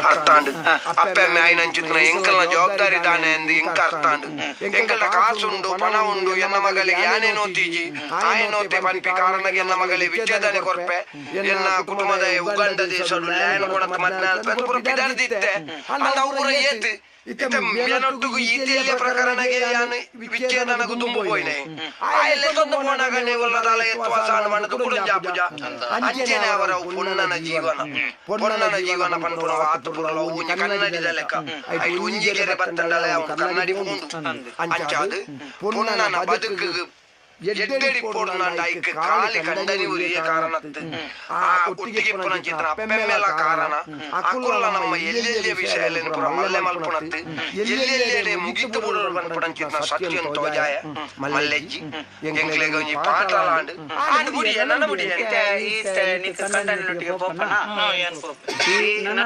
ಅರ್ಥ ಆಂಡ್. ಅಪ್ಪೆ ಅಮ್ಮೆ ಆಯಿನಂಚಿತ್ತಿನ ಎಂಕಲ್ನ ಜವಾಬ್ದಾರಿ ದಾನೆ ಅಂದ್ ಎಂಕ್ ಅರ್ಥ ಆಂಡ್. ಎಂಕಲ್ಡ ಕಾಸ್ ಉಂಡು, ಪಣ ಉಂಡು, ಎನ್ನ ಮಗಲೆಗ್ ಯಾನೇ ನೋತಿಜಿ, ಆಯೆ ನೋತೆ ಪನ್ಪಿ ಕಾರಣಗ್ ಎನ್ನ ಮಗಲೆ ವಿಚ್ಛೇದನೆ ಕೊರ್ಪೆ, ಎನ್ನ ಕುಟುಮದಾಯೆ ಉಗಾಂಡ ದೇಶೊಡು ಲ್ಯಾನ್ ಕೊಣತ್ ಮದ್ಮೆ ಆಲ್ಪೆ ಅಂದ್ ಪೂರ ಪಿದಾಡ್ದಿತ್ತೆ. ಆಂಡ ಅವು ಪೂರ ಏತ್? ಇತ್ತೆ ಮೆನೊಟ್ಟುಗು ಈತ್ ಎಲ್ಯ ಪ್ರಕರಣಗೆ ಯಾನ್ ವಿಚ್ಛೇದನಗ್ ದುಂಬು ಪೋಯಿನೆ. ಆಯೆ ಲೆತೊಂದು ಪೋನಗನೇ ಒಲ್ಲ ದಾಲ ಎತ್ವಾಸ ಆಂಡ್ ಪಂಡ್ದ್ ಕುಡೊಂಜಿ ಆಪುಜ. ಅಂಚೆನೆ ಆವರ ಅವು ಪೊಣ್ಣನ ಜೀವನ. ಪೊಣ್ಣನ ಜೀವನ ಪನ್ಪುನವು ಆತ್ ಪೊರ್ಲು ಅವು ಒಂಜಿ ಕನ್ನಡಿದ ಲೆಕ. ಐಟ್ ಒಂಜಿ ಗೆರೆ ಬತ್ತ್ಂಡಲೇ ಅವು ಕನ್ನಡಿ ಪೋಂಡು. ಅಂಚಾದ್ ಪೊಣ್ಣನ ಬದುಕುಗ್ ಎಡ್ಡೆಡ್ ಇಪ್ಪೊಡುಂದಾಂಡ ಐಕ್ ಕಾಲಿ ಕಂಡನಿ ಒರಿಯೇ ಕಾರಣತ್ತ್. ಆ ಒಟ್ಟಿಗೆ ಇಪ್ಪುನಂಚಿತ್ತಿನ ಅಪ್ಪೆಮ್ಮೆಲ ಕಾರಣ. ಅಕುಲ್ಲ ನಮ್ಮ ಎಲ್ಯ ಎಲ್ಯ ವಿಷಯಲೆನ್ ಪೂರ ಮಲ್ಲೆ ಮಲ್ಪುನತ್ತ್. ಎಲ್ಯ ಎಲ್ಯಡೆ ಮುಗಿತ್ ಬುಡೊಡು ಪನ್ಪುನಂಚಿತ್ತಿನ ಸತ್ಯನ್ ತೋಜಾಯ. ಮಲ್ಲೆಜ್ಜಿ ಎಂಕ್ಲೆಗ್ ಒಂಜಿ ಪಾಠಲ ಆಂಡ್. ಆಂಡ್ ಬುಡಿಯೆ ನನ ಬುಡಿಯೆ. ಇತ್ತೆ ಇತ್ತೆ ನಿಕ್ಕ್ ಕಂಡನಿನೊಟ್ಟಿಗೆ ಪೋಪನಾ? ಯಾನ್ ಪೋಪೆ. ಈ ನನ.